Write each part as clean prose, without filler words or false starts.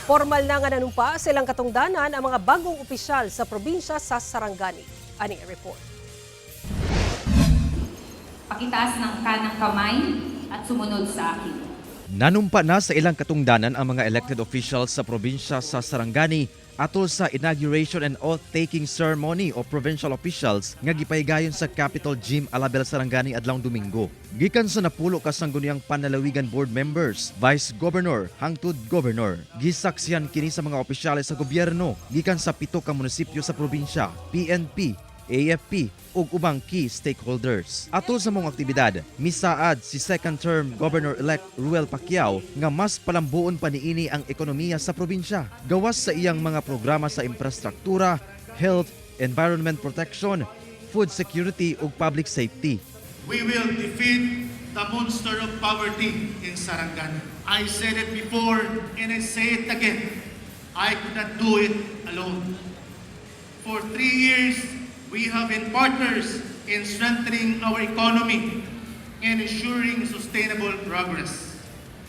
Formal na nga nanumpa sa ilang katungdanan ang mga bagong opisyal sa probinsya sa Sarangani. Ani ang report. Pakitaas ng kanang kamay at sumunod sa akin. Nanumpa na sa ilang katungdanan ang mga elected officials sa probinsya sa Sarangani atol sa inauguration and oath-taking ceremony of provincial officials nga gipahigayon sa Capitol Gym, Alabel, Sarangani adlawng Domingo. Gikan sa napulo ka Sangguniang Panlalawigan board members, vice governor hangtod governor. Gisaksihan kini sa mga opisyales sa gobyerno gikan sa pito ka munisipyo sa probinsya, PNP, AFP ug ubang key stakeholders. Atol sa maong aktibidad, misaad si second term Governor-elect Ruel Pacquiao nga mas palambuon pa niini ang ekonomiya sa probinsya. Gawas sa iyang mga programa sa infrastruktura, health, environment protection, food security ug public safety. We will defeat the monster of poverty in Sarangani. I said it before and I say it again. I could not do it alone. For 3 years, we have been partners in strengthening our economy and ensuring sustainable progress,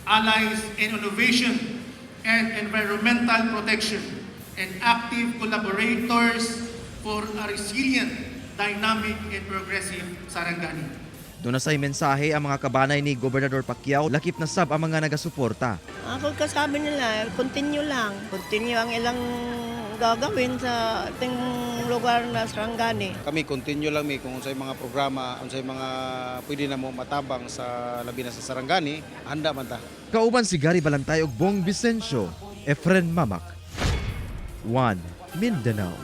allies in innovation and environmental protection, and active collaborators for a resilient, dynamic, and progressive Sarangani. Duna say mensahe ang mga kabanay ni Gobernador Pacquiao, lakip na sab ang mga nagasuporta. Ako kasabi nila, continue lang. Continue ang ilang gagawin sa ating lugar na Sarangani. Kami, continue lang mi kung unsay mga programa, unsay mga pwede na mo matabang sa labi na sa Sarangani, handa man ta. Kauban si Gary Balantay ug Bong Vicencio, Efren Mamak. 1 Mindanao.